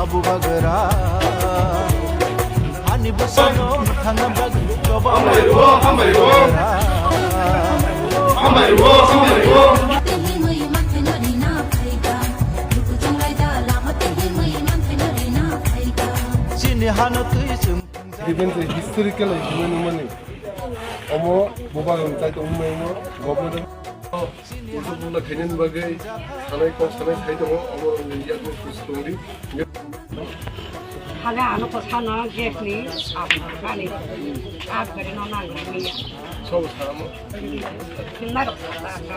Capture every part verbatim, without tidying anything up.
Abu Bagra. Ani bwsano thangna bagwi choba. Hambai rwo, hambai rwo. Hambai rwo, hambai rwo. Chini hano twi chwng. Given the historical agreement mani, omo bubagrani chai tongmani government. Ulta pulta khainani bagwi sanai kok sanai sai tongo, omo wngwi yakni kusu tongdi. Haga ano ko sano gas ni, apa kani, apa kani no nang ni. Sobo samo. Kinna ro sa sa.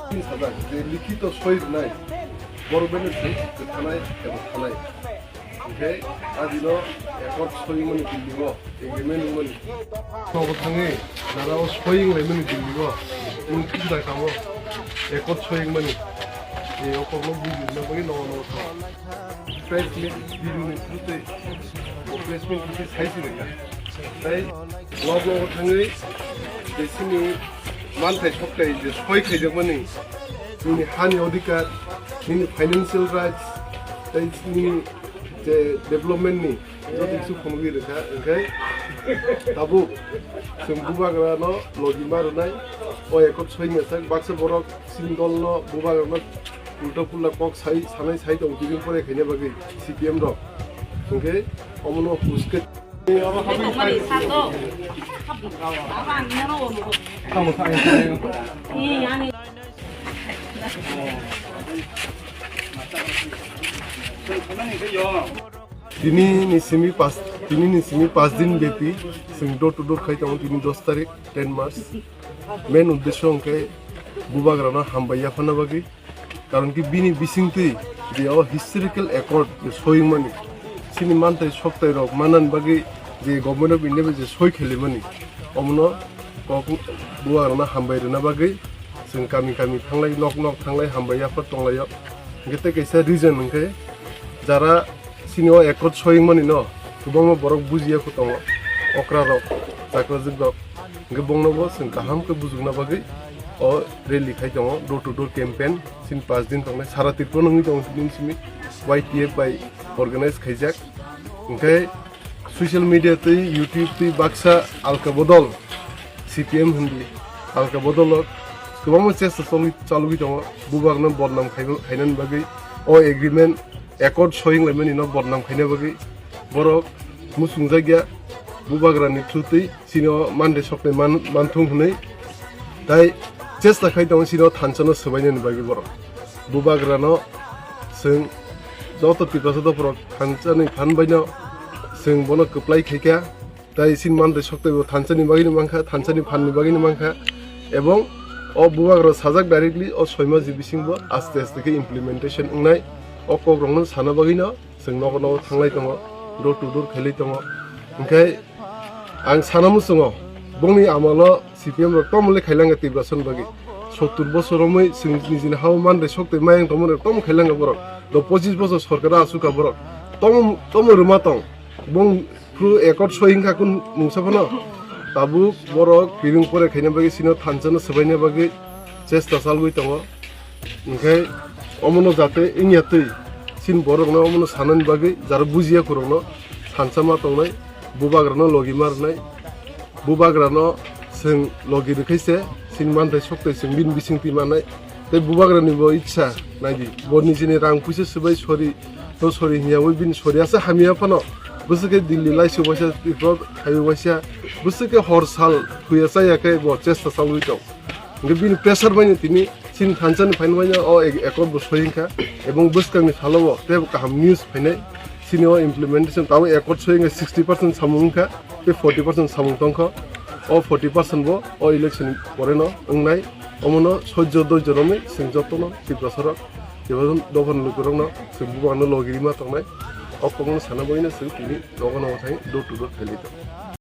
Tin sajak, je likhito soi rwnai, borok bai se thanai eba thanai. Hingke adino accord soimani building o, agreement wngmani. Nogo thangwi, jara o soi wnglaimani building o, nwng kisa tamo, accord soi wngmani. E o kokno bujina bagwi nogo nogo thang. Press meet, video ni through tei, o press meet ni sai se rega. Tai, nogo nogo thangwi, je sini manthai sokthai je soi khaijakmani, nini hani odhikar, nini financial rights, tai nini je development ni joto kisu phunugwi rwkha, hwnkhe tabuk chwng bubagrano logi ma rwnai, o accord soi wngjak, baksa borok chini dolno bubagrano ulta pulta kok sai, sanai sai tongo, tini pore khaina bagwi C P M rok, hwnkhe omono huske. Tini ni simi pas, tini ni simi pas din bepi, chwng door to door khai tongo, tini dos tarik, ten March. Main uddesho hwnkhe bubagrano hambai yaphana bagwi. Karon ki bini bisingtwi je o historical accord je soimani, chini manthai sokthai rok manani bagwi je Government of India bai je soi khelimani, omono kok bubagrano hambai rwna bagwi chwng kami kami thanglai, nok nok thanglai hambai yaphar tonglaio. Hwnkhe tei kaisa reason hwnkhe jara chini o accord soimani no kwbangma borok bujiya kho tongo, okra rok, chakrajwk rok. Hwnkhe bongno bo chwng kaham khe bujukna bagwi o rally khai tongo, door to door campaign, chini pas din tongnai, sara Tripura wngwi tongo tini simi Y T F bai organize khaijak. Hwnkhe social media tei YouTube tei baksa alka bodol, C P M hindi, alka bodol o kwbangma chesta chalwi, chalwi tongo, bubakno bodnam khai-, khainani bagwi o agreement, accord soying laimani no bodnam khaina bagwi borok muchungjakya, bubagrani through twi chini o manthai sokthai man-, manthung hwnwi tai chesta khai tongo chini o thansa no swbainani bagwi borok. Bubagrano chwng joto Tiprasa dopharok thansa ni phan bai no chwng bono kwplai khaikha. Tai chini manthai sokthai bo thansa ni bagwi no mankha, thansa ni phan ni bagwi no mankha. Ebong o bubagra sajak directly o soi mas ni bisingo aste aste khe implementation wngnai. O kok rok no sana bagwi no chwng nogo nogo thanglai tongo, door to door khailai tongo. Hwnkhe ang sana muchungo, bongni amalo C P M rok tomole khailangkha Tiprasa ni bagwi. Sottur bosor romwi chwng nijini hao manthai sokthai mayang tongmani rok tomo khailangkha borok. Do pochis bosor sorkar o achukha borok. Tomo, tomo rwma tong. Bong phru accord soi wngkha kun mungsa phano. Tabuk borok piring pore khaina bagwi chini o thansa no swbaina bagwi chesta chalwi tongo. Hwnkhe omono jate wngya twi chini borokno omono sanani bagwi jara bujiya khorokno thansa ma tongnai, bubagrano logi ma rwnai, bubagrano chwng logi rwkhai se chini manthai sokthai chwng bini bisingtwi mannai. Tei bubagrani bo itsa naidi, bo nijini rang puisa swbai sori to sori hinya wi bini sori asa hamya phano bwswk khe Delhi laisuk waisa Tripura thaiwi waisa bwswk khe hor sal thuya chaya khe bo chesta chalwi tong. Hwnkhe bini pressure bai no tini Chini thansa ni phaini baino o ek-, accord bo soi wngkha, ebong bwskang ni salo bo tei kaham news phainai. Chini o implementation tamo accord soi wngkha sixty percent samung wngkha, tei forty percent samung tongkha. O forty percent bo o election ni pore no wngnai. Omono sojjo doijo romwi chwng jotono Tiprasa rok, Tiprasa dophani lukurokno chwng bubangno logi rima tongnai. O kokno sana bagwino chwng tini nogo nogo thai door to door khailai tongo.